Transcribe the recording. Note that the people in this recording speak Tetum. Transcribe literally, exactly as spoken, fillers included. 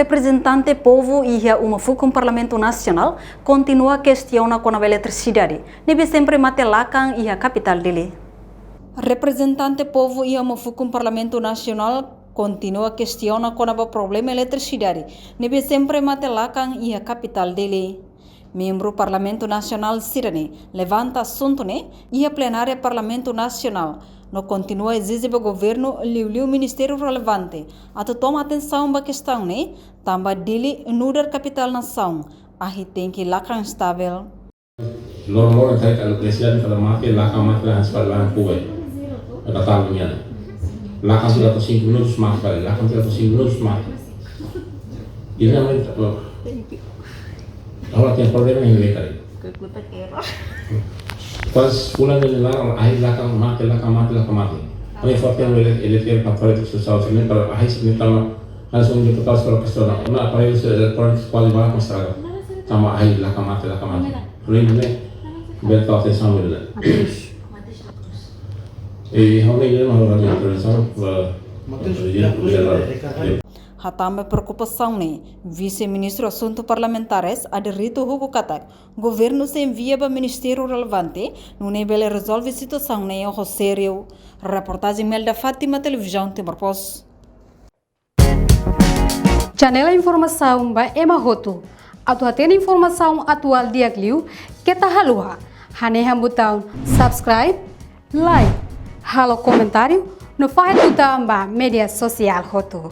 Reprezentante povu iha Uma Fukun Parlamentu Nasionál kontinua kestiona kona-ba eletrisidade ne'ebé sempre mate lakan iha kapitál Dili. Reprezentante povu iha Uma Fukun Parlamentu Nasionál kontinua kestiona kona-ba problema eletrisidade ne'ebé sempre mate lakan iha kapitál Dili. Membru Parlamentu Nasionál sira-ne'e levanta asuntu ne'e iha plenária Parlamentu Nasionál, no kontinua ezije ba governu liuliu ministériu relevante atu toma atensaun ba kestaun ne'e, tanba Dili nu'udar kapitál nasaun, ahi tenke lakan estavel. Loron-loron karik eletrisidade kada mate, lakan mate, lakan sekali lakan kue. Ada tahu nian. Lakan sudah ke cinco minutos mate kali, lakan sudah ke cinco minutos mate. Ini namanya, oh. Agora tem problema em Lecari. Kuaze fulan ne'e laran, ahi lakan mate, lakan mate, lakan mate. Ami forte ele ele tem para fora de social também para ahi se tama. Langsung deputadu sudah kestiona. Uma aparellu elektróniku kuaze barak estraga. Tanba ahi lakan mate, lakan mate. Por isso ne'e bele tau atensaun ne'e. E ha'u ne'e ha'u-nia intervensaun ba Hatán ba preokupasaun ne'e, Vise-Ministru Asuntu Parlamentares, Aderito Hugo katak, governu sei envia ba ministériu relevante, nune'e bele rezolve situasaun ne'e ho sériu. Reportajen Melda Fátima, Televizaun Timor Post. Janela informasaun ba ema hotu. Atu hatene informasaun atuál di'ak liu, keta haluha hanehan butaun subscribe, like, halo komentáriu, no fahe tutan ba média sosiál hotu.